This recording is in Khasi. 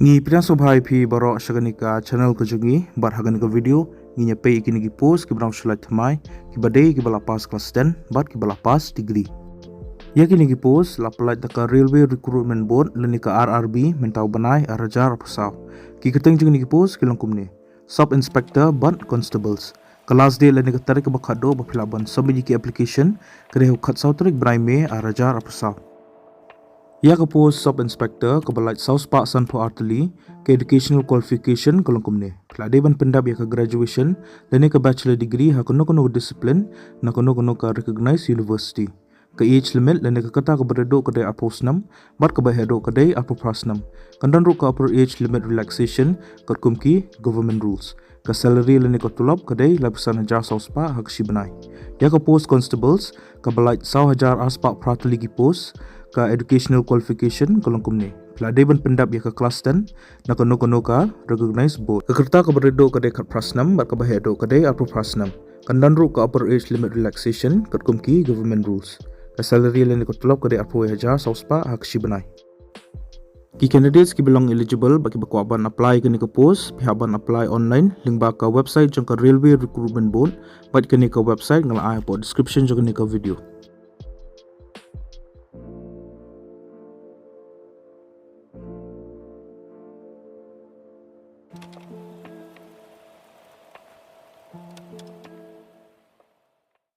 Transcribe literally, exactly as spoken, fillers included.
Ngi pdiang sngewbha ïa phi baroh sha kane ka channel ka jong ngi, bad ha kane ka video ngin ïa peit ïa kine ki post kiba dang shu lait thymmai, kiba dei kiba la pass class ten bad kiba la pass degree. Ïa kine ki post la pyllait da ka Railway Recruitment Board lane ka R R B mynta u bnai ar hajar arphew saw. Ki kyrteng jong kine ki post ki long kumne: Sub Inspector bad Constables. Ka last date lane ka tarik kaba khatduh ba phi lah ban submit ïa ki application ka dei ha u khatsaw tarik bnai May ar hajar arphew saw. Ïa ka post Sub Inspector kaba lait saw spah sanphew ar tylli, ka educational qualification ka long kumne: phi la dei ban pyndap ïa ka graduation lane ka bachelor degree ha kano kano ka discipline na kano kano ka recognized university. Ka age limit lane ka kyrta kaba rit duh ka dei arphew snem bad kaba heh duh ka dei arphew phra snem. Kan don ruh ka upper age limit relaxation katkum ki government rules. Ka salary lane ka tulop ka dei laiphew san hajar saw spah ha ka shi bnai. Ïa ka post Constables kaba lait saw hajar ar spah phra tylli ki post, ka educational qualification ka long kumne: phi la dei ban pyndap ïa ka class ten na kano kano ka recognized board. Ka kyrta kaba rit duh ka dei khatphra snem bad kaba heh duh ka dei arphew phra snem. Kan don ruh ka upper age limit relaxation katkum ki government rules. Ka salary lane ka tulop ka dei arphew wei hajar saw spah ha ka shi bnai. Ki candidates kiba long eligible bad kiba kwah ban apply ïa kane ka post, phi hap ban apply online lyngba ka website jong ka Railway Recruitment Board, bad kane ka website nga la ai hapoh description jong kane ka video.